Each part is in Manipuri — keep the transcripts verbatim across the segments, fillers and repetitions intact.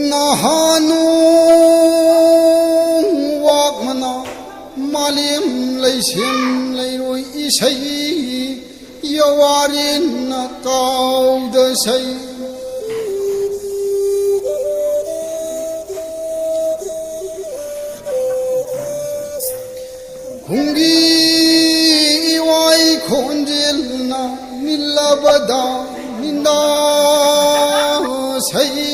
ꯅꯍꯥꯅꯨ ꯋꯥꯛꯃꯅ ꯃꯥꯂꯦꯝ ꯂꯩꯁꯦꯝ ꯂꯩꯔꯣꯏ ꯏꯁꯩ ꯌꯋꯥꯔꯦꯟꯅ ꯀꯥꯎꯗ ꯁꯩ꯫ ꯈꯨꯡꯒꯤ ꯏꯋꯥꯏ ꯈꯣꯟꯖꯦꯜꯅ ꯃꯤꯜꯂꯕꯗ ꯅꯤꯟꯗꯥ ꯁꯩ꯫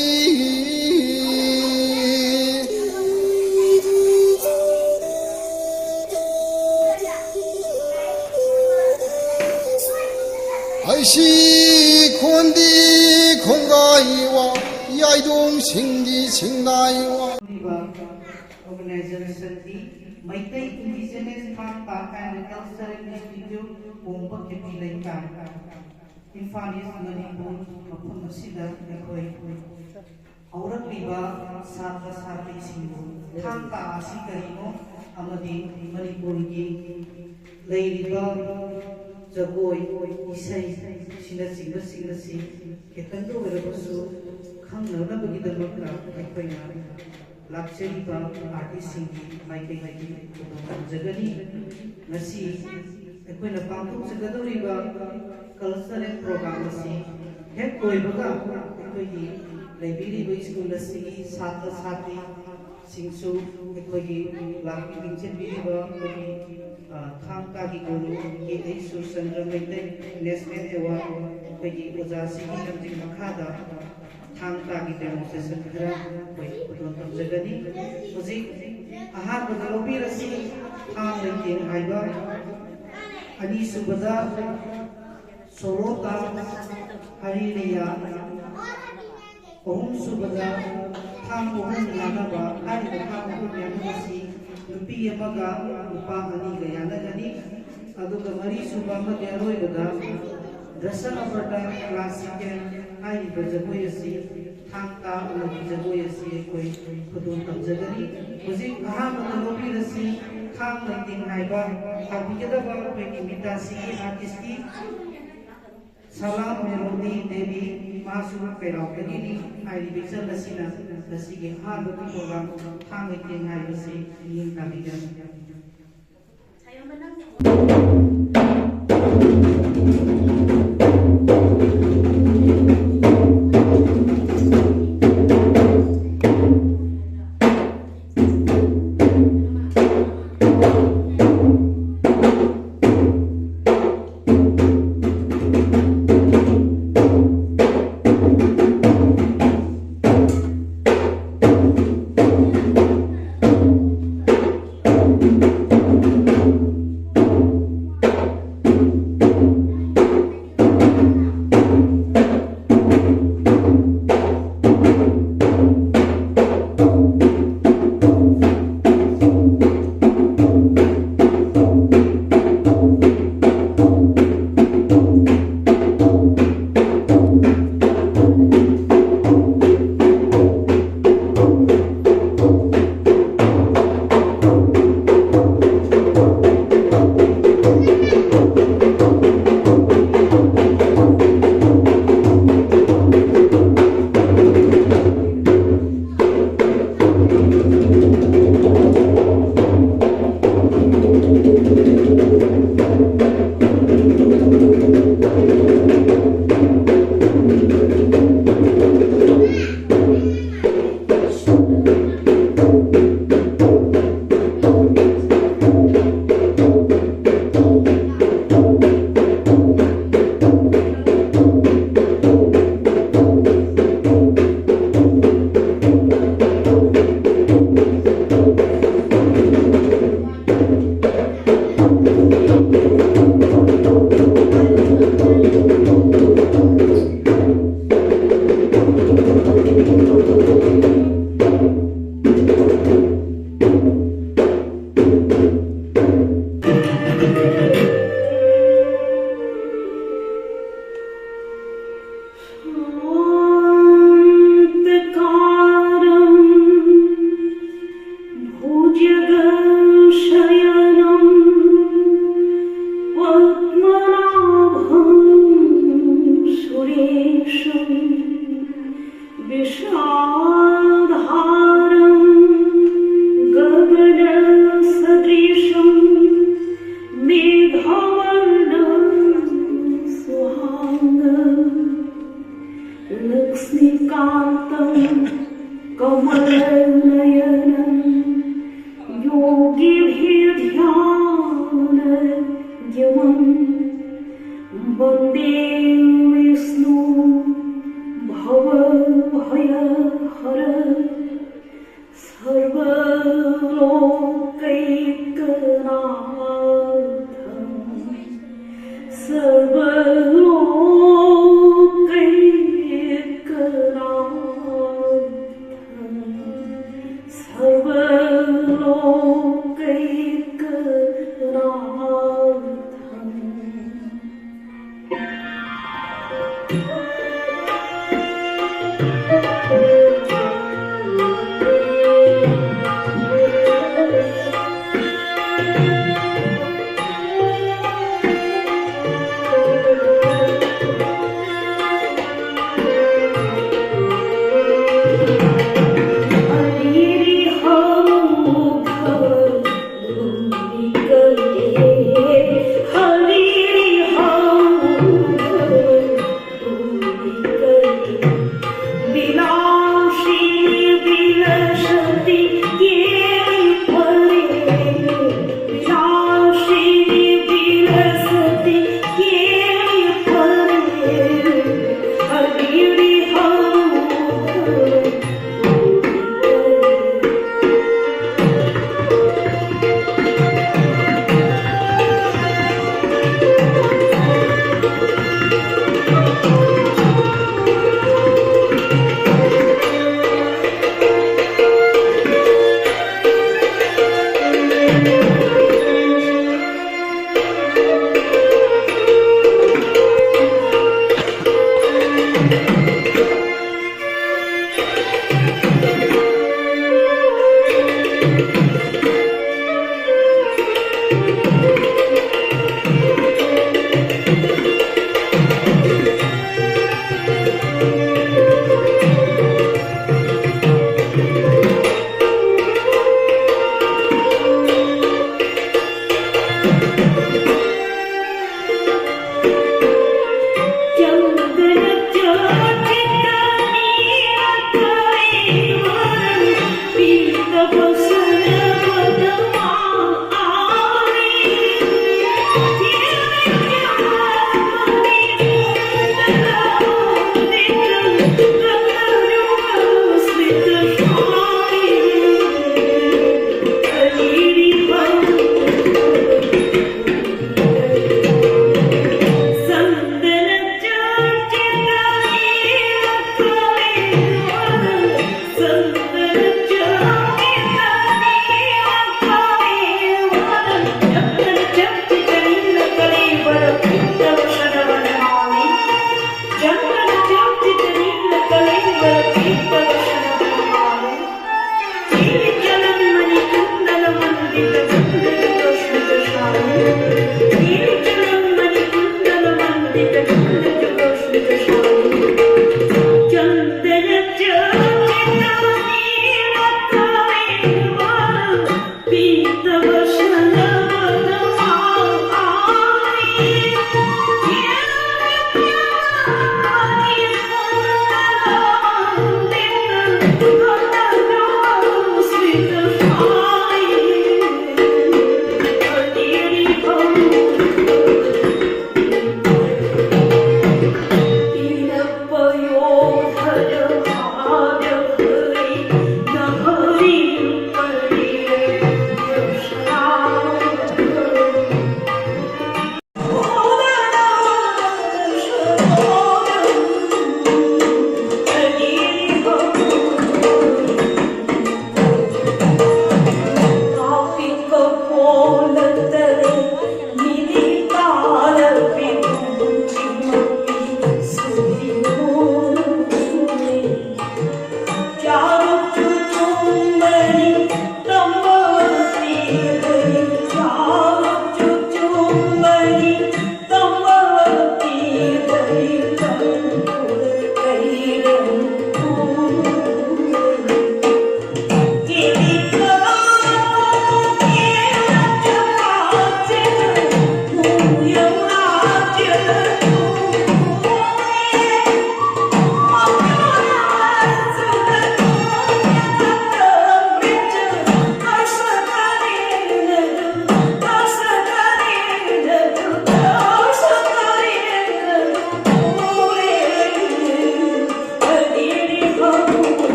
ꯍꯩꯁꯤ ꯈꯣꯟꯗꯤ ꯈꯣꯡꯒꯥꯏ ꯋꯥ, ꯌꯥꯏꯗꯣꯡ ꯁꯤꯡꯗꯤ ꯁꯤꯡꯗꯥꯏ ꯋꯥ꯫ Organization D Meitei Indigenous Thang Ta and Cultural Institute, ꯄꯣꯡꯕ ꯀꯦꯄꯤ ꯂꯩꯀꯥꯏ, ꯏꯝꯐꯥꯜ ꯏꯁ, ꯃꯅꯤꯄꯨꯔ꯫ ꯃꯐꯝ ꯑꯁꯤꯗ ꯑꯩꯈꯣꯏ ꯍꯧꯔꯛꯂꯤꯕ ꯁꯥꯇ꯭ꯔ ꯁꯥꯇ꯭ꯔꯤꯁꯤꯡꯕꯨ ꯊꯥꯡ ꯇꯥ ꯑꯁꯤ ꯀꯔꯤꯅꯣ ꯑꯃꯗꯤ ꯃꯅꯤꯄꯨꯔꯒꯤ ꯂꯩꯔꯤꯕ ꯖꯒꯣꯏ, ꯏꯁꯩ, ꯁꯤꯅꯆꯤꯡꯕꯁꯤꯡ ꯑꯁꯤ ꯈꯤꯇꯪꯗ ꯑꯣꯏꯔꯕꯁꯨ ꯈꯪꯅꯅꯕꯒꯤꯗꯃꯛꯇ ꯑꯩꯈꯣꯏꯅ ꯂꯥꯛꯆꯔꯤꯕ ꯑꯥꯔꯇꯤꯁꯁꯤꯡꯒꯤ ꯃꯥꯏꯀꯩꯗꯒꯤ ꯈꯨꯗꯣꯡ ꯇꯝꯖꯒꯅꯤ꯫ ꯉꯁꯤ ꯑꯩꯈꯣꯏꯅ ꯄꯥꯡꯊꯣꯛꯆꯒꯗꯧꯔꯤꯕ ꯀꯜꯆꯔꯦꯜ ꯄ꯭ꯔꯣꯒ꯭ꯔꯥꯝ ꯑꯁꯤ ꯍꯦꯛ ꯂꯣꯏꯕꯒ ꯑꯩꯈꯣꯏꯒꯤ ꯂꯩꯕꯤꯔꯤꯕ ꯁ꯭ꯀꯨꯜ ꯑꯁꯤꯒꯤ ꯁꯥꯇ꯭ꯔ ꯁꯥꯇ꯭ꯔꯤ ꯁꯤꯡꯁꯨ ꯑꯩꯈꯣꯏꯒꯤ ꯂꯥꯛꯄꯤ ꯂꯤꯡꯁꯤꯟꯕꯤꯔꯤꯕ ꯑꯩꯈꯣꯏꯒꯤ, ꯑ, ꯊꯥꯡ ꯇꯥꯒꯤ ꯒꯨꯔꯨ ꯀꯦ H Surchandra Meitei national award ꯑꯩꯈꯣꯏꯒꯤ ꯑꯣꯖꯥꯁꯤꯒꯤ ꯂꯝꯖꯤꯡ ꯃꯈꯥꯗ ꯊꯥꯡ ꯇꯥꯒꯤ ꯗꯦꯃꯣꯟꯁꯇ꯭ꯔꯦꯁꯟ ꯈꯔ ꯑꯩꯈꯣꯏ ꯈꯨꯗꯣꯜ ꯇꯝꯖꯒꯅꯤ꯫ ꯍꯧꯖꯤꯛ ꯑꯍꯥꯟꯕꯗ ꯂꯧꯕꯤꯔꯁꯤ ꯊꯥꯡ ꯂꯩꯇꯦꯡ ꯍꯥꯏꯕ, ꯑꯅꯤꯁꯨꯕꯗ ꯁꯣꯔꯣꯇꯥ ꯍꯔꯤꯅꯤꯌꯥ, ꯑꯍꯨꯝꯁꯨꯕꯗ ꯊꯥꯡ ꯑꯍꯨꯝ ꯌꯥꯅꯕ꯫ ꯍꯥꯏꯔꯤꯕ ꯊꯥꯡ ꯑꯍꯨꯝ ꯌꯥꯅꯕꯁꯤ ꯅꯨꯄꯤ ꯑꯃꯒ ꯅꯨꯄꯥ ꯑꯅꯤꯒ ꯌꯥꯅꯒꯅꯤ꯫ ꯑꯗꯨꯒ ꯃꯔꯤꯁꯨꯕ ꯑꯃꯗꯤ ꯑꯔꯣꯏꯕꯗ ꯗꯁ ꯑꯕꯔꯗ ꯀ꯭ꯂꯥꯁꯤꯀꯦꯜ ꯍꯥꯏꯔꯤꯕ ꯖꯒꯣꯏ ꯑꯁꯤ, ꯊꯥꯡ ꯇꯥ ꯑꯃꯗꯤ ꯖꯒꯣꯏ ꯑꯁꯤ ꯑꯩꯈꯣꯏ ꯈꯨꯗꯣꯜ ꯇꯝꯖꯒꯅꯤ꯫ ꯍꯧꯖꯤꯛ ꯑꯍꯥꯟꯕꯗ ꯂꯧꯕꯤꯔꯁꯤ ꯊꯥꯡ ꯂꯩꯇꯦꯡ ꯍꯥꯏꯕ꯫ ꯁꯥꯕꯤꯒꯗꯕ ꯑꯩꯈꯣꯏꯒꯤ ꯃꯤꯇꯥꯁꯤꯒꯤ ꯑꯥꯔꯇꯤꯁꯀꯤ ꯁꯂꯥꯝ ꯃꯦꯂꯣꯗꯤ ꯗꯦꯕꯤ, ꯃꯥꯁꯨ ꯀꯩꯔꯥꯎꯗꯒꯤꯅꯤ꯫ ꯍꯥꯏꯔꯤꯕ ꯏꯆꯜ ꯑꯁꯤꯅ ꯉꯁꯤꯒꯤ ꯑꯍꯥꯟꯕꯒꯤ ꯄ꯭ꯔꯣꯒ꯭ꯔꯥꯝ ꯊꯥꯡ ꯂꯩꯇꯦꯡ ꯍꯥꯏꯕꯁꯤ ꯃꯤꯠꯌꯦꯡ ꯇꯥꯕꯤꯒꯅꯤ꯫ शान्तकारं भुजगशयनं पद्मनाभं सुरेशं विश्वाधारं गगनसदृशं मेघवर्णं सुहाङ्गं लक्ष्मीकान्तं कमलनयनं योगिभिर्ध्यानगम्यं वन्दे विष्णुं भवभयहरं सर्वलोकैकनाथं। सर्वलोकैकनाथं। सर्वलोकैकनाथं।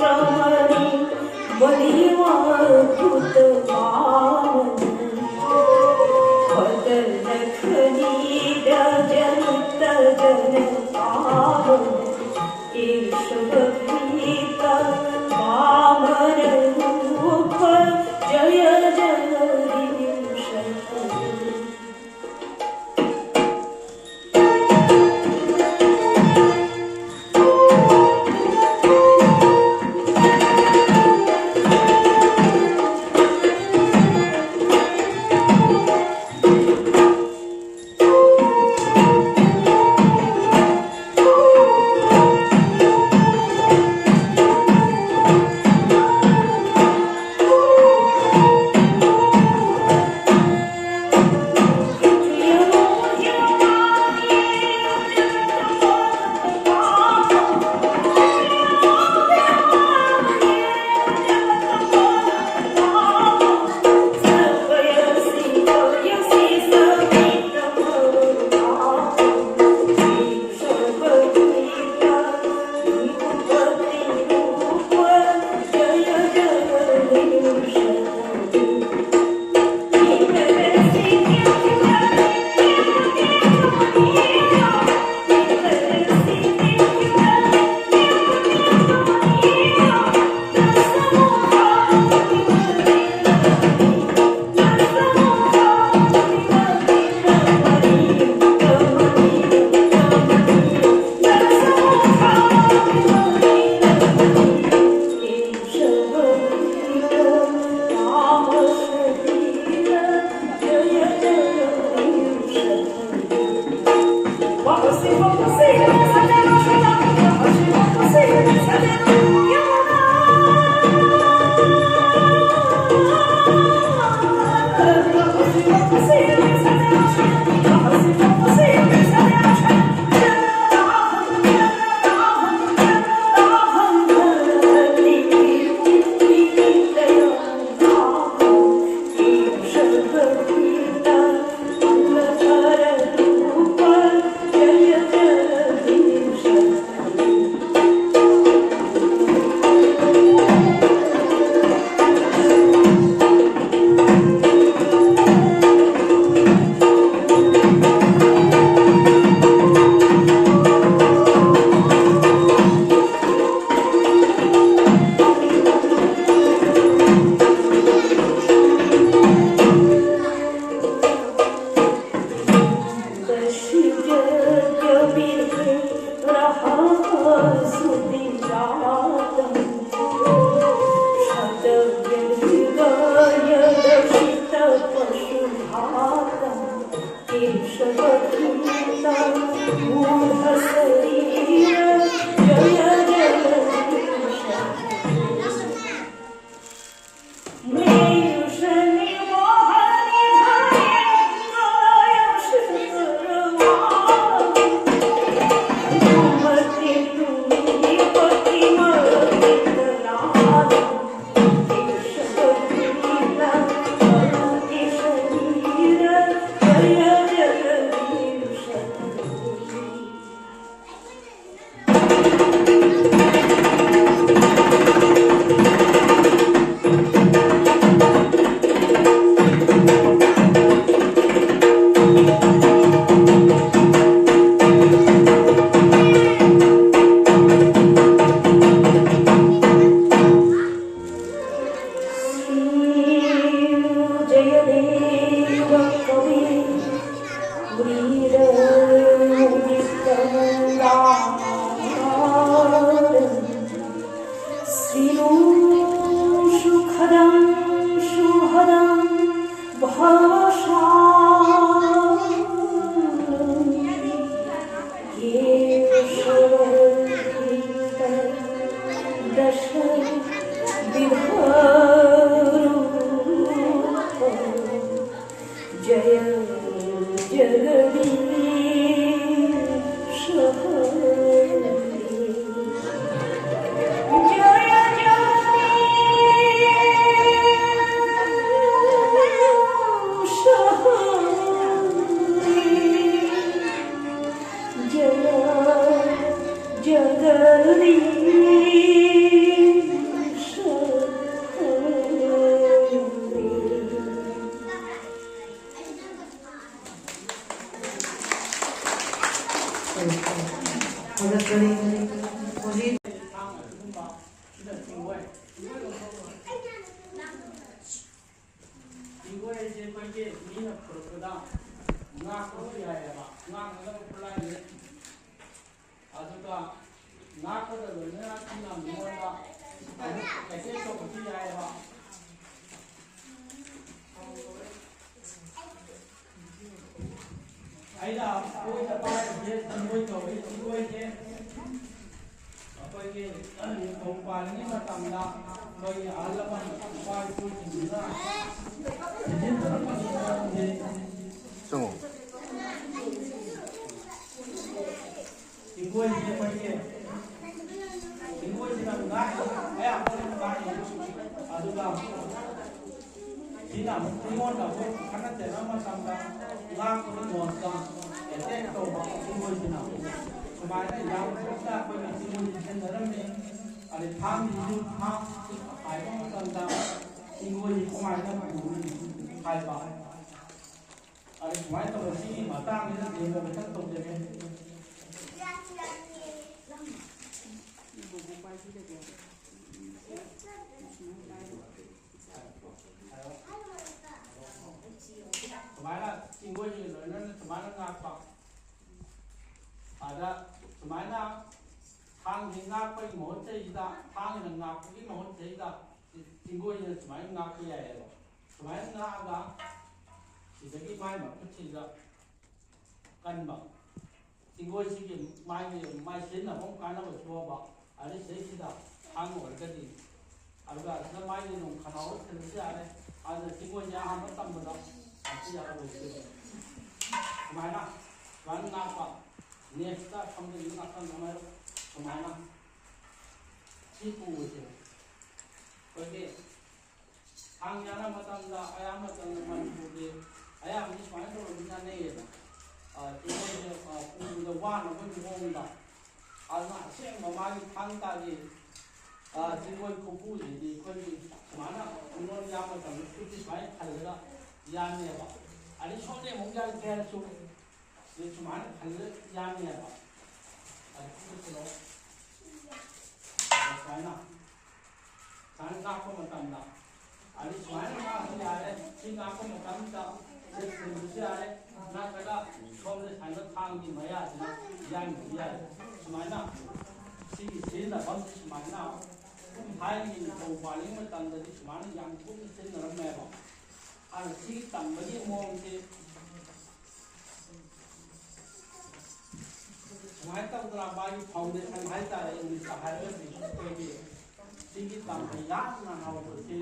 रमणी बलिवकुत वामन। पदनखनीड जनित जन पावन। केशव प्रीत वामन रूप जय जगदीश। सुखदं सुहदं भाषा ये दश विधारूप। जय जगदीश हरे। जय जगदीश हरे। जय जगदीश हरे। ꯊꯥꯒꯠꯆꯔꯤ꯫ ꯍꯧꯖꯤꯛ ꯏꯒꯣꯏ ꯍꯥꯏꯁꯦ ꯑꯩꯈꯣꯏꯒꯤ ꯃꯤꯅ ꯐꯨꯔꯛꯄꯗ ꯉꯥꯛꯄꯁꯨ ꯌꯥꯏꯑꯕ, ꯉꯥꯛꯅꯕ ꯈꯨꯠꯂꯥꯏꯅꯤ꯫ ꯑꯗꯨꯒ ꯉꯥꯛꯄꯗ ꯂꯣꯏꯅꯅ ꯁꯤꯅ ꯃꯤꯉꯣꯟꯗ ꯑꯃꯨꯛ ꯑꯦꯇꯦꯛ ꯇꯧꯕꯁꯨ ꯌꯥꯏꯑꯕ꯫ ꯑꯩꯅ ꯀꯣꯏꯗ ꯄꯥꯏꯔꯤꯁꯦ ꯆꯤꯡꯒꯣꯏ ꯀꯧꯏ꯫ ꯆꯤꯡꯒꯣꯏꯁꯦ ꯑꯩꯈꯣꯏꯒꯤ ꯅꯤꯡꯊꯧ ꯄꯥꯜꯂꯤꯉꯩ ꯃꯇꯝꯗ ꯑꯩꯈꯣꯏꯒꯤ ꯑꯍꯜ ꯂꯃꯟ ꯏꯄꯥ ꯏꯄꯨꯁꯤꯡꯗꯨꯅ ꯁꯤꯖꯤꯟꯅꯔꯝꯕꯒꯤ ꯃꯔꯝꯗꯤ ꯆꯪꯉꯣ꯫ ꯆꯤꯡꯒꯣꯏꯁꯦ ꯑꯩꯈꯣꯏꯒꯤ ꯆꯤꯡꯒꯣꯏꯁꯤꯅ ꯉꯥꯛꯏ, ꯑꯌꯥꯝꯕꯅ ꯉꯥꯛꯏ꯫ ꯑꯗꯨꯒ ꯁꯤꯅ ꯑꯃꯨꯛ ꯃꯤꯉꯣꯟꯗ ꯑꯃꯨꯛ ꯈꯠꯅ ꯆꯩꯅꯕ ꯃꯇꯝꯗ ꯉꯥꯛꯄꯒꯤ ꯃꯍꯨꯠꯇ ꯑꯦꯇꯦꯛ ꯇꯧꯕ ꯆꯤꯡꯒꯣꯏꯁꯤꯅ꯫ ꯁꯨꯃꯥꯏꯅ ꯌꯥꯝ ꯀꯨꯞꯅ ꯑꯩꯈꯣꯏꯅ ꯆꯤꯡꯒꯣꯏꯁꯤ ꯁꯤꯖꯤꯟꯅꯔꯝꯃꯤ꯫ ꯑꯗꯩ ꯊꯥꯡꯁꯤꯁꯨ ꯊꯥꯡ ꯍꯥꯏꯕ ꯃꯇꯝꯗ ꯆꯤꯡꯒꯣꯏꯁꯤ ꯀꯃꯥꯏꯅ ꯄꯨꯅꯤ ꯍꯥꯏꯕ꯫ ꯑꯗꯩ ꯁꯨꯃꯥꯏꯅ ꯇꯧꯕ ꯁꯤꯒꯤ ꯃꯇꯥꯡꯁꯤꯗ ꯇꯦꯟꯕ ꯈꯤꯇꯪ ꯇꯧꯖꯒꯦ꯫ ꯁꯨꯃꯥꯏꯅ ꯆꯤꯡꯒꯣꯏꯁꯤꯒ ꯂꯣꯏꯅꯅ ꯁꯨꯃꯥꯏꯅ ꯉꯥꯛꯄ꯫ ꯑꯗ ꯁꯨꯃꯥꯏꯅ ꯊꯥꯡꯁꯤ ꯉꯥꯛꯄꯒꯤ ꯃꯍꯨꯠꯇ ꯊꯥꯡꯅ ꯉꯥꯛꯄꯒꯤ ꯃꯍꯨꯠꯇꯩꯗ ꯆꯤꯡꯒꯣꯏꯁꯤꯅ ꯁꯨꯃꯥꯏꯅ ꯉꯥꯛꯄ ꯌꯥꯏꯑꯕ꯫ ꯁꯨꯃꯥꯏꯅ ꯉꯥꯛꯑꯒ ꯁꯤꯗꯒꯤ ꯃꯥꯏ ꯃꯈꯨꯠꯁꯤꯗ ꯀꯟꯕ, ꯆꯤꯡꯒꯣꯏꯁꯤꯒꯤ ꯃꯥꯒꯤ ꯃꯥꯏ ꯁꯤꯖꯤꯟꯅꯐꯝ ꯀꯥꯟꯅꯕ ꯊꯣꯛꯑꯕ, ꯑꯗꯩ ꯁꯤꯗꯩꯁꯤꯗ ꯊꯥꯡ ꯑꯣꯏꯔꯒꯗꯤ, ꯑꯗꯨꯒ ꯁꯤꯗ ꯃꯥꯒꯤ ꯑꯗꯨꯝ ꯈꯅꯥꯎꯗ ꯊꯤꯜꯂꯁꯨ ꯌꯥꯔꯦ꯫ ꯑꯗꯨꯅ ꯆꯤꯡꯒꯣꯏꯁꯦ ꯑꯍꯥꯟꯕ ꯇꯝꯕꯗ ꯑꯁꯤ ꯌꯥꯔꯣꯏ꯫ ꯁꯨꯃꯥꯏꯅ, ꯁꯨꯃꯥꯏꯅ ꯉꯥꯛꯄ꯫ ꯅꯦꯛꯁꯇ ꯁꯣꯝꯗꯒꯤ ꯉꯥꯛꯇꯪ ꯑꯃ ꯁꯨꯃꯥꯏꯅ ꯁꯤ ꯄꯨꯕꯁꯦ ꯑꯩꯈꯣꯏꯒꯤ ꯊꯥꯡ ꯌꯥꯟꯅꯕ ꯃꯇꯝꯗ ꯑꯌꯥꯝꯕ ꯃꯇꯝꯗ ꯃꯅꯤꯄꯨꯔꯒꯤ ꯑꯌꯥꯝꯕꯗꯤ ꯁꯨꯃꯥꯏꯅ ꯇꯧꯔꯒ ꯌꯥꯟꯅꯩꯌꯦꯕ꯫ ꯑ, ꯆꯤꯡꯒꯣꯏꯁꯦ, ꯑ, ꯄꯨꯕꯗ ꯋꯥꯅꯕꯒꯤ ꯃꯑꯣꯡꯗ꯫ ꯑꯗꯨꯅ ꯑꯁꯦꯡꯕ ꯃꯥꯒꯤ ꯊꯥꯡ ꯇꯥꯒꯤ, ꯑ, ꯆꯤꯡꯒꯣꯏ ꯈꯨꯄꯨꯁꯤꯗꯤ ꯑꯩꯈꯣꯏꯒꯤ ꯁꯨꯃꯥꯏꯅ ꯈꯨꯡꯒꯣꯟ ꯌꯥꯝꯕ ꯃꯇꯝꯗ ꯈꯨꯠꯁꯤ ꯁꯨꯃꯥꯏꯅ ꯈꯜꯂꯒ ꯌꯥꯟꯅꯦꯕ꯫ ꯑꯗꯩ ꯁꯣꯝꯗꯩ ꯑꯃꯨꯛ ꯌꯥꯟꯒꯦ ꯍꯥꯏꯔꯁꯨ ꯑꯗꯩ ꯁꯨꯃꯥꯏꯅ ꯈꯜꯂꯒ ꯌꯥꯟꯅꯦꯕ꯫ ꯑꯗꯩ ꯈꯨꯠꯁꯤꯅ ꯁꯨꯃꯥꯏꯅ, ꯁꯨꯃꯥꯏꯅ ꯉꯥꯛꯄ ꯃꯇꯝꯗ, ꯑꯗꯩ ꯁꯨꯃꯥꯏꯅ ꯉꯥꯛꯄ ꯌꯥꯔꯦ꯫ ꯁꯤ ꯉꯥꯛꯄ ꯃꯇꯝꯗ ꯁꯤ ꯊꯤꯟꯕꯁꯨ ꯌꯥꯔꯦ, ꯅꯠꯇ꯭ꯔꯒ ꯁꯣꯝꯗ ꯁꯨꯃꯥꯏꯅ ꯊꯥꯡꯒꯤ ꯃꯌꯥꯁꯤꯅ ꯌꯥꯟꯕꯁꯨ ꯌꯥꯔꯦ꯫ ꯁꯨꯃꯥꯏꯅ ꯁꯤꯒꯤ ꯁꯤꯖꯤꯟꯅꯐꯝꯁꯤ ꯁꯨꯃꯥꯏꯅ ꯊꯥꯏꯅꯒꯤ ꯅꯤꯡꯊꯧ ꯄꯥꯜꯂꯤꯉꯩ ꯃꯇꯝꯗꯗꯤ ꯁꯨꯃꯥꯏꯅ ꯌꯥꯝ ꯀꯨꯞꯅ ꯁꯤꯖꯤꯟꯅꯔꯝꯃꯦꯕ꯫ ꯑꯗꯨꯅ ꯁꯤꯒꯤ ꯇꯝꯕꯒꯤ ꯃꯑꯣꯡꯁꯤ ꯁꯨꯃꯥꯏꯅ ꯇꯧꯗꯅ ꯃꯥꯒꯤ ꯐꯥꯎꯟꯗꯦꯁꯟ ꯍꯥꯏꯇꯥꯔꯦ, ꯏꯪꯂꯤꯁꯇ ꯍꯥꯏꯔꯒꯗꯤ ꯑꯩꯈꯣꯏꯒꯤ ꯁꯤꯒꯤ ꯇꯝꯕ ꯌꯥꯝꯅ ꯍꯧꯕꯁꯤ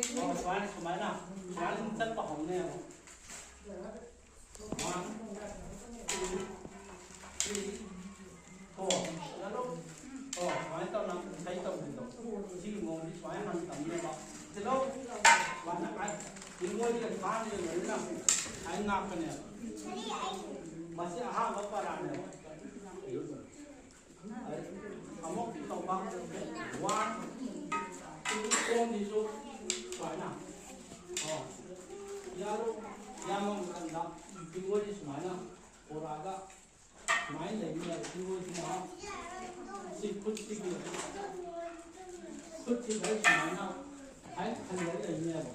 ꯁꯨꯃꯥꯏꯅ, ꯁꯨꯃꯥꯏꯅ, ꯁꯨꯃꯥꯏꯅ ꯑꯗꯨꯝ ꯆꯠꯄ ꯍꯧꯅꯦꯕ꯫ One, two, three, four꯫ ꯆꯠꯂꯣ꯫ ꯑꯣ, ꯁꯨꯃꯥꯏꯅ ꯇꯧꯅ ꯏꯁꯩ ꯇꯧꯕꯤꯗꯣ꯫ ꯁꯤꯒꯤ ꯃꯑꯣꯡꯁꯤ ꯁꯨꯃꯥꯏꯅ ꯍꯥꯟꯅ ꯇꯝꯅꯦꯕ꯫ ꯆꯠꯂꯣ꯫ ꯁꯨꯃꯥꯏꯅ ꯍꯥꯏ꯫ ꯆꯤꯡꯒꯣꯏꯁꯤꯒ ꯊꯥꯡꯁꯤꯒ ꯂꯣꯏꯅ ꯁꯨꯃꯥꯏꯅ ꯉꯥꯛꯄꯅꯦꯕ꯫ ꯃꯁꯤ ꯑꯍꯥꯟꯕ ꯄꯔꯥꯅꯦꯕ꯫ ꯑꯃꯨꯛ ꯇꯧꯕ꯫ One, two, ꯈꯣꯡꯁꯤꯁꯨ ꯁꯨꯃꯥꯏꯅ꯫ ꯑꯣ꯫ ꯌꯥꯔꯣ? ꯌꯥꯝꯕ ꯃꯇꯝꯗ ꯆꯤꯡꯒꯣꯏꯁꯤ ꯁꯨꯃꯥꯏꯅ ꯄꯨꯔꯛꯑꯒ ꯁꯨꯃꯥꯏꯅ ꯂꯩꯅꯦꯕ꯫ ꯆꯤꯡꯒꯣꯏꯁꯤꯅ ꯁꯤ ꯈꯨꯠꯁꯤꯒꯤ, ꯈꯨꯠꯁꯤꯗ ꯁꯨꯃꯥꯏꯅ ꯍꯥꯏ ꯈꯜꯂꯒ ꯂꯩꯅꯦꯕ꯫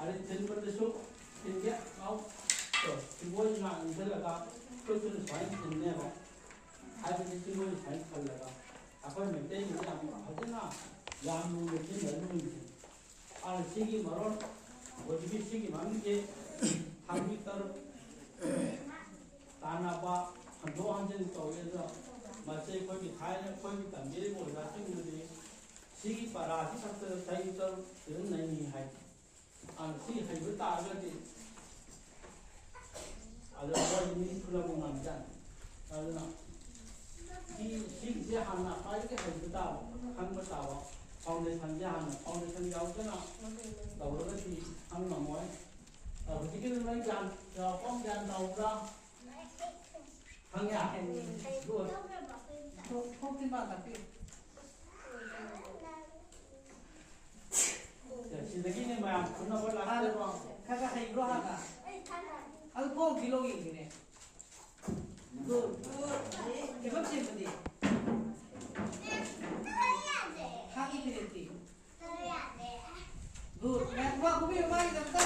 ꯑꯗꯩ ꯊꯤꯟꯕꯗꯁꯨ ꯊꯤꯟꯒꯦ ꯂꯥꯎ, ꯇꯣ, ꯊꯤꯡꯒꯣꯏ ꯉꯥꯛ ꯏꯟꯁꯤꯜꯂꯒ ꯑꯩꯈꯣꯏꯁꯨ ꯁꯨꯃꯥꯏꯅ ꯊꯤꯟꯅꯦꯕ꯫ ꯍꯥꯏꯕꯗꯤ ꯊꯤꯡꯒꯣꯏ ꯁꯨꯃꯥꯏꯅ ꯈꯜꯂꯒ ꯑꯩꯈꯣꯏ ꯃꯩꯇꯩꯒꯤꯗꯤ ꯌꯥꯝ ꯐꯖꯅ ꯌꯥꯝ ꯂꯨꯅ ꯊꯤꯟꯅ ꯂꯨꯏꯁꯦ꯫ ꯑꯗꯨꯅ ꯁꯤꯒꯤ ꯃꯔꯣꯟ ꯍꯧꯖꯤꯛꯀꯤ ꯁꯤꯒꯤ ꯃꯃꯤꯡꯁꯦ ꯊꯥꯡꯖꯤꯡ ꯇꯔꯨꯛ ꯇꯥꯟꯅꯕ ꯍꯟꯗꯣꯛ ꯍꯟꯖꯤꯟ ꯇꯧꯋꯦ꯫ ꯑꯗꯣ ꯃꯁꯤ ꯑꯩꯈꯣꯏꯒꯤ ꯊꯥꯏꯅ ꯑꯩꯈꯣꯏꯒꯤ ꯇꯝꯕꯤꯔꯤꯕ ꯑꯣꯖꯥꯁꯤꯡꯅꯗꯤ ꯁꯤꯒꯤ ꯄꯔꯥꯁꯤ ꯈꯛꯇꯗ ꯆꯍꯤ ꯇꯔꯨꯛ ꯁꯤꯖꯤꯟꯅꯩ ꯍꯥꯏ꯫ ꯑꯗꯨꯅ ꯁꯤ ꯍꯩꯕ ꯇꯥꯔꯒꯗꯤ ꯑꯗꯨ ꯑꯩꯈꯣꯏ ꯃꯤ ꯐꯨꯅꯕ ꯉꯝꯖꯥꯠꯅꯤ꯫ ꯑꯗꯨꯅ ꯁꯤ ꯁꯤꯒꯤꯁꯦ ꯍꯥꯟꯅ ꯈ꯭ꯋꯥꯏꯗꯒꯤ ꯍꯩꯕ ꯇꯥꯕ, ꯈꯪꯕ ꯇꯥꯕ ꯐꯥꯎꯟꯗꯦꯁꯟꯁꯦ ꯍꯥꯟꯅ ꯐꯥꯎꯟꯗꯦꯁꯟ ꯌꯥꯎꯗꯅ ꯇꯧꯔꯒꯗꯤ ꯈꯪꯉꯝꯃꯣꯏ꯫ ꯑ, ꯍꯧꯖꯤꯛꯀꯤꯗꯨ ꯅꯣꯏ ꯒ꯭ꯌꯥꯟ, ꯆꯥꯎꯔꯥꯛꯄ ꯒ꯭ꯌꯥꯟ ꯇꯧꯕ꯭ꯔꯥ? ꯈꯪꯉꯦ? ꯊꯣꯛ-, ꯊꯣꯛꯇꯤ ꯃꯥ ꯇꯥꯛꯄꯤꯌꯨ꯫ ꯁꯦ, ꯁꯤꯗꯒꯤꯅꯦ ꯃꯌꯥꯝ ꯐꯨꯅꯕ ꯂꯥꯛꯇꯣꯏꯕ꯫ ꯈꯔ ꯈꯔ ꯍꯩꯕ꯭ꯔꯣ ꯍꯥꯟꯅ? ꯑꯗꯨ ꯀꯣꯛ ꯐꯤꯂꯧ ꯌꯦꯡꯁꯤꯅꯦ꯫ ꯐꯤꯕꯝ ꯁꯦꯝꯕꯗꯤ? ꯈꯥꯡꯒꯤ ꯐꯤꯔꯦꯞꯇꯤ? ꯒꯨꯗ꯫ ꯃꯌꯥꯝ ꯈꯨꯕꯥꯛ ꯈꯨꯕꯤꯌꯨ ꯃꯥꯒꯤꯗꯃꯛꯇ꯫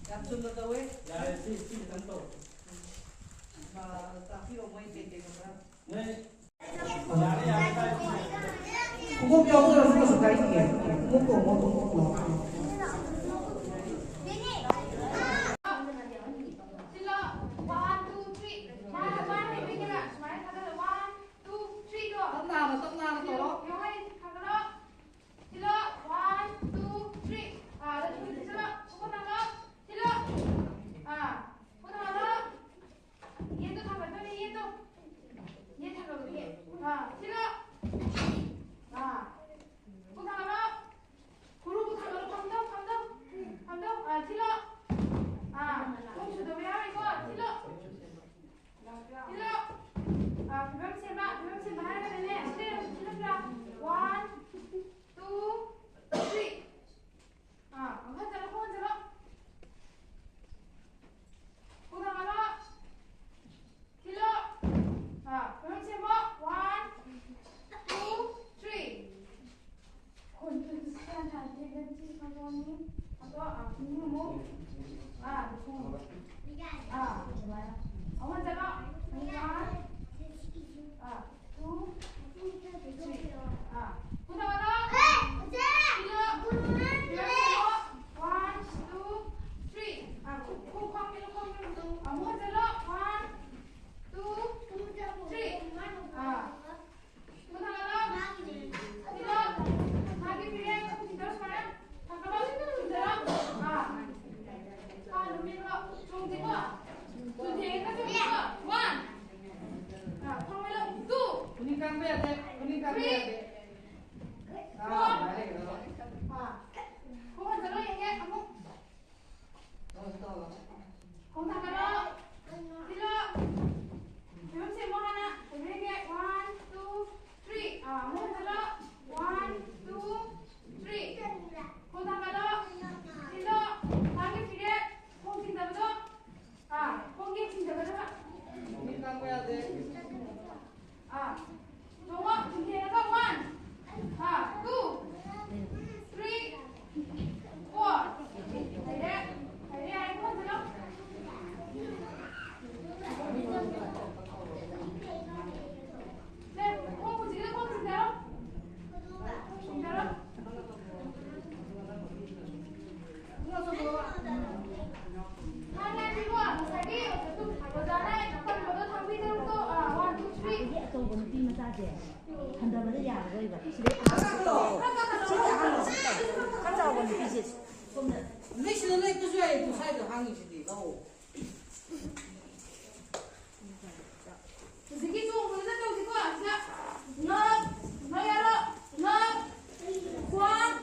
ꯌꯥꯝ ꯆꯨꯝꯅ ꯇꯧꯋꯦ꯫ ꯌꯥꯔꯦ, ꯁꯤ, ꯁꯤ ꯈꯤꯇꯪ ꯇꯧꯔꯣ꯫ ꯑ, ꯇꯥꯛꯄꯤꯔꯣ ꯃꯣꯏ ꯀꯩ ꯀꯩꯅꯣ ꯈꯔ꯫ ꯅꯣꯏ, ꯌꯥꯔꯦ, ꯌꯥꯔꯦ, ꯇꯥꯛꯄꯤꯔꯣ꯫ ꯈꯣꯡꯎꯞ ꯌꯥꯎꯗ꯭ꯔꯁꯨ ꯀꯩꯁꯨ ꯀꯥꯏꯗꯤꯌꯦ꯫ ꯈꯣꯡꯎꯞ ꯇꯣꯡꯕ ꯈꯣꯡꯎꯞ ꯂꯧ꯫ ꯁꯤꯜꯂꯣ꯫ One, two, three. ꯁꯨꯃꯥꯏꯅ ꯊꯥꯗꯔꯣ, ꯁꯨꯃꯥꯏꯅ ꯊꯥꯗꯔꯣ꯫ One, two, three ꯗꯣ꯫ ꯇꯞ ꯅꯥꯕ, ꯇꯞ ꯅꯥꯕ ꯇꯧꯔꯣ꯫ ꯌꯣꯠ ꯊꯥꯡꯒꯠꯂꯣ꯫ ꯁꯤꯜꯂꯣ꯫ One, two, three. ꯑꯥ, ꯑꯗ ꯁꯨꯝ ꯁꯤꯜꯂꯣ꯫ ꯈꯨꯠ ꯊꯥꯡꯒꯠꯂꯣ꯫ ꯁꯤꯜꯂꯣ꯫ ꯑꯥ, ꯈꯨꯠ ꯊꯥꯡꯒꯠꯂꯣ꯫ ꯌꯦꯠꯇꯣ ꯊꯥꯡꯒꯠꯇꯣꯏꯅꯦ, ꯌꯦꯠꯇꯣ꯫ ꯌꯦꯠ ꯊꯥꯡꯒꯠꯂꯣ, ꯌꯦꯠ꯫ ꯑꯥ, ꯁꯤꯜꯂꯣ꯫ ꯑꯥ, ꯈꯨꯠ ꯊꯥꯡꯒꯠꯂꯣ꯫ ꯈꯨꯔꯨ ꯊꯥꯡꯒꯠꯂꯣ, ꯈꯨꯔꯨ꯫ ꯑꯗꯣ, ꯑꯥ, ꯈꯨꯅꯤꯡ ꯑꯃꯨꯛ, ꯑꯥ, ꯈꯣꯡ, ꯑꯥ, ꯑꯗꯨꯃꯥꯏꯅ꯫ ꯑꯃꯨꯛ ꯍꯟꯖꯜꯂꯣ꯫ ꯋꯥꯟ, ꯑꯥ, ꯇꯨ, ꯊ꯭ꯔꯤ, ꯑꯥ, ꯈꯨꯠ ꯊꯥꯡꯒꯠꯂꯣ꯫ ꯁꯤꯜꯂꯣ꯫ One, two, three. ꯑꯥ, ꯈꯨ-, ꯈꯨ-, ꯈ꯭ꯋꯥꯡ ꯄꯤꯔꯣ, ꯈ꯭ꯋꯥꯡ ꯄꯤꯔꯣ꯫ ꯑꯃꯨꯛ ꯍꯟꯖꯜꯂꯣ꯫ One, two, three. ꯑꯥ꯫ ꯈꯨꯅꯤꯡ ꯀꯥꯡꯕ ꯌꯥꯗꯦ, ꯈꯨꯅꯤꯡ ꯀꯥꯡꯕ ꯌꯥꯗꯦ꯫ ꯑꯥ, ꯑꯗꯨꯃꯥꯏꯅ ꯂꯩꯒꯗꯕ꯫ ꯈꯣꯡ ꯊꯥꯡꯒꯠꯂꯣ꯫ ꯁꯤꯜꯂꯣ꯫ ꯐꯤꯕꯝ ꯁꯦꯝꯃꯣ ꯍꯥꯟꯅ꯫ ꯐꯤꯕꯝ ꯁꯦꯝꯒꯦ꯫ One, two, three. ꯑꯥ, ꯑꯃꯨꯛ ꯍꯟꯖꯜꯂꯣ꯫ One, two, three. ꯈꯣꯡ ꯊꯥꯡꯒꯠꯂꯣ꯫ ꯁꯤꯜꯂꯣ꯫ ꯈ꯭ꯋꯥꯡꯒꯤ ꯐꯤꯔꯦꯞ꯫ ꯈꯣꯡ ꯆꯤꯡꯗꯕꯗꯣ꯫ ꯑꯥ, ꯈꯣꯡꯒꯤ ꯆꯤꯡꯗꯕꯗꯣ꯫ ꯈꯣꯡꯒꯤ ꯀꯥꯡꯕ ꯌꯥꯗꯦ꯫ ꯑꯥ꯫ ꯆꯣꯡꯉꯣ, ꯆꯤꯡꯊꯔꯒ ꯋꯥꯟ꯫ ꯑꯥ, ꯇꯨ, ꯊ꯭ꯔꯤ, ꯐꯣꯔ꯫ ꯍꯩꯔꯦ, ꯍꯩꯔꯦ, ꯌꯥꯔꯦ, ꯐꯣꯟꯁꯤꯜꯂꯣ꯫ ꯁꯦ, ꯈꯣꯡ ꯍꯧꯖꯤꯛꯀꯤꯗꯣ ꯈꯣꯡ ꯆꯤꯡꯊꯔꯣ꯫ ꯆꯤꯡꯊꯔꯣ꯫ ꯑꯗꯒꯤ ꯑꯆꯧꯕ ꯅꯨꯄꯤ ꯃꯆꯥꯁꯦ ꯍꯟꯊꯕꯗ ꯌꯥꯔꯔꯣꯏꯕ꯫ ꯁꯤꯗꯩ ꯑꯍꯥꯟꯕ ꯁꯤꯗꯤ ꯑꯍꯥꯟꯕ ꯁꯤ ꯇꯧ꯫ ꯈꯔ ꯆꯥꯎꯕ ꯅꯨꯄꯤꯁꯦ ꯁꯣꯝꯗ꯫ ꯅꯣꯏ ꯁꯤꯗ ꯂꯦꯞꯄꯁꯨ ꯌꯥꯏꯌꯦ, ꯑꯗꯨ ꯁ꯭ꯋꯥꯏꯗ ꯍꯥꯡꯉꯤꯁꯤꯗꯤ ꯂꯧ꯫ ꯍꯧꯖꯤꯛꯀꯤ ꯆꯣꯡꯕꯗꯨꯗ ꯇꯧꯁꯤꯀꯣ꯫ ꯁꯤꯗ ꯉꯛ, ꯉꯛ ꯌꯥꯔꯣ, ꯉꯛ, ꯈ꯭ꯋꯥꯡ,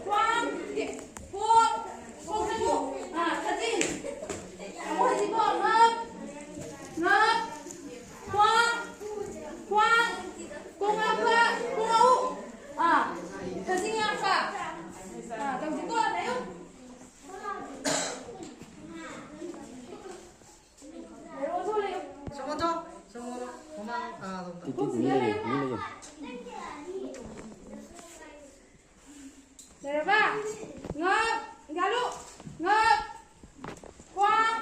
ꯈ꯭ꯋꯥꯡ, ꯀꯣꯛ, ꯀꯣꯛ ꯆꯠꯂꯨ꯫ ꯑꯥ, ꯁꯥꯖꯤꯟ꯫ ꯑꯃꯨꯛ ꯍꯧꯖꯤꯛꯀꯣ, ꯉꯛ, ꯉꯛ, ꯈ꯭ꯋꯥꯡ, ꯈ꯭ꯋꯥꯡ, ꯀꯣꯛ ꯉꯥꯛꯄ, ꯀꯣꯛ ꯉꯥꯛꯎ꯫ ꯑꯥ, ꯁꯥꯖꯤꯟ ꯉꯥꯛꯄ꯫ ꯑꯥ, ꯇꯧꯁꯤꯀꯣ, ꯂꯩꯌꯨ꯫ ꯂꯩꯔꯕ? ꯉꯛ, ꯌꯥꯜꯂꯨ꯫ ꯉꯛ, ꯈ꯭ꯋꯥꯡ,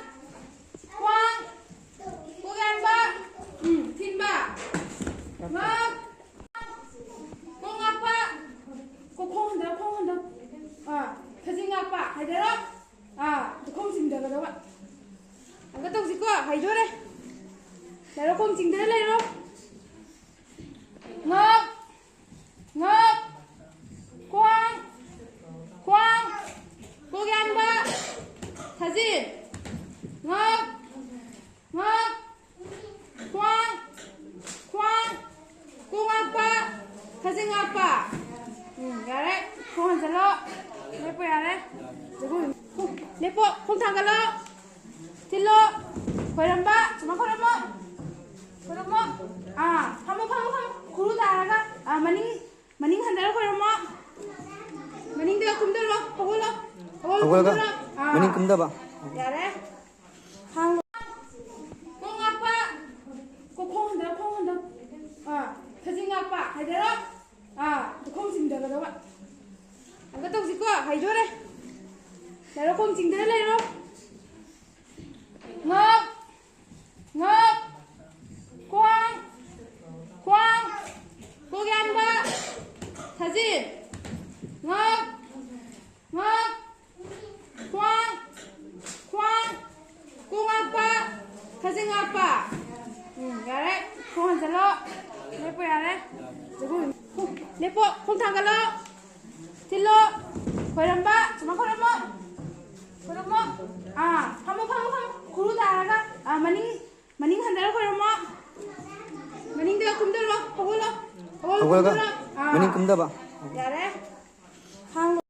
ꯈ꯭ꯋꯥꯡ, ꯀꯣꯛ ꯌꯥꯟꯕ, ꯎꯝ, ꯊꯤꯟꯕ꯫ ꯉꯛ, ꯀꯣꯛ ꯉꯥꯛꯄ, ꯀꯣꯛ ꯈꯣꯡ ꯍꯟꯊꯔꯣ, ꯈꯣꯡ ꯍꯟꯊꯔꯣ꯫ ꯑꯥ, ꯈꯖꯤꯡ ꯉꯥꯛꯄ, ꯍꯥꯏꯗꯔꯣ꯫ ꯑꯥ, ꯈꯣꯡ ꯆꯤꯡꯊꯒꯗꯕ꯫ ꯑꯝꯇ ꯇꯧꯁꯤꯀꯣ, ꯍꯩꯗꯣꯔꯦ꯫ ꯂꯩꯔꯣ, ꯈꯣꯡ ꯆꯤꯡꯊꯔ ꯂꯩꯔꯣ꯫ ꯉꯛ, ꯉꯛ, ꯈ꯭ꯋꯥꯡ, ꯈ꯭ꯋꯥꯡ, ꯀꯣꯛ ꯌꯥꯟꯕ, ꯁꯥꯖꯤꯟ, ꯉꯛ, ꯉꯛ, ꯈ꯭ꯋꯥꯡ, ꯈ꯭ꯋꯥꯡ, ꯀꯣꯛ ꯉꯥꯛꯄ, ꯈꯖꯤꯡ ꯉꯥꯛꯄ꯫ ꯎꯝ, ꯌꯥꯔꯦ꯫ ꯈꯣꯡ ꯍꯟꯖꯜꯂꯣ꯫ ꯂꯦꯞꯄꯣ, ꯌꯥꯔꯦ꯫ ꯂꯦꯞꯄꯣ꯫ ꯈꯣꯡ ꯊꯥꯡꯒꯠꯂꯣ꯫ ꯊꯤꯜꯂꯣ꯫ ꯈꯣꯏꯔꯝꯕ꯫ ꯁꯨꯃꯥꯏ ꯈꯣꯏꯔꯝꯃꯣ꯫ ꯈꯣꯏꯔꯝꯃꯣ꯫ ꯑꯥ, ꯐꯝꯃꯣ, ꯐꯝꯃꯣ, ꯐꯝꯃꯣ꯫ ꯈꯨꯔꯨ ꯇꯥꯔꯒ, ꯑꯥ, ꯃꯅꯤꯡ, ꯃꯅꯤꯡ ꯍꯟꯊꯔ ꯈꯣꯏꯔꯝꯃꯣ꯫ ꯃꯅꯤꯡꯗ ꯀꯨꯝꯊꯔꯣ꯫ ꯍꯧꯒꯠꯂꯣ꯫ ꯍꯧꯒꯠꯂꯣ, ꯍꯧꯒꯠꯂꯒ ꯀꯨꯝꯊꯔꯣ꯫ ꯑꯥ꯫ ꯃꯅꯤꯡ ꯀꯨꯝꯊꯕ꯫ ꯌꯥꯔꯦ꯫ ꯊꯥꯡ-, ꯀꯣꯛ ꯉꯥꯛꯄ꯫ ꯀꯣꯛ ꯈꯣꯡ ꯍꯟꯊꯔꯣ, ꯈꯣꯡ ꯍꯟꯊꯔꯣ꯫ ꯑꯥ, ꯈꯖꯤꯡ ꯉꯥꯛꯄ꯫ ꯍꯥꯏꯗꯔꯣ꯫ ꯑꯥ, ꯈꯣꯡ ꯆꯤꯡꯊꯒꯗꯕ꯫ ꯑꯝꯇ ꯇꯧꯁꯤꯀꯣ, ꯍꯩꯗꯣꯔꯦ꯫ ꯂꯩꯔꯣ, ꯈꯣꯡ ꯆꯤꯡꯊꯔ ꯂꯩꯔꯣ꯫ ꯉꯛ, ꯉꯛ, ꯈ꯭ꯋꯥꯡ, ꯈ꯭ꯋꯥꯡ, ꯀꯣꯛ ꯌꯥꯟꯕ, ꯁꯥꯖꯤꯟ, ꯉꯛ, ꯉꯛ, ꯈ꯭ꯋꯥꯡ, ꯈ꯭ꯋꯥꯡ, ꯀꯣꯛ ꯉꯥꯛꯄ, ꯈꯖꯤꯡ ꯉꯥꯛꯄ꯫ ꯎꯝ, ꯌꯥꯔꯦ꯫ ꯈꯣꯡ ꯍꯟꯖꯜꯂꯣ꯫ ꯂꯦꯞꯄꯣ, ꯌꯥꯔꯦ꯫ ꯂꯦꯞꯄꯣ꯫ ꯈꯣꯡ ꯊꯥꯡꯒꯠꯂꯣ꯫ ꯊꯤꯜꯂꯣ꯫ ꯈꯣꯏꯔꯝꯕ꯫ ꯁꯨꯃꯥꯏ ꯈꯣꯏꯔꯝꯃꯣ꯫ ꯈꯣꯏꯔꯝꯃꯣ꯫ ꯑꯥ, ꯐꯝꯃꯣ, ꯐꯝꯃꯣ, ꯐꯝꯃꯣ꯫ ꯈꯨꯔꯨ ꯇꯥꯔꯒ, ꯑꯥ, ꯃꯅꯤꯡ, ꯃꯅꯤꯡ ꯍꯟꯊꯔ ꯈꯣꯏꯔꯝꯃꯣ꯫ ꯃꯅꯤꯡꯗ ꯀꯨꯝꯊꯔꯣ꯫ ꯍꯧꯒꯠꯂꯣ꯫ ꯍꯧꯒꯠꯂꯣ, ꯍꯧꯒꯠꯂꯒ ꯀꯨꯝꯊꯔꯣ꯫ ꯑꯥ꯫ ꯃꯅꯤꯡ ꯀꯨꯝꯊꯕ꯫ ꯌꯥꯔꯦ꯫ ꯊꯥꯡ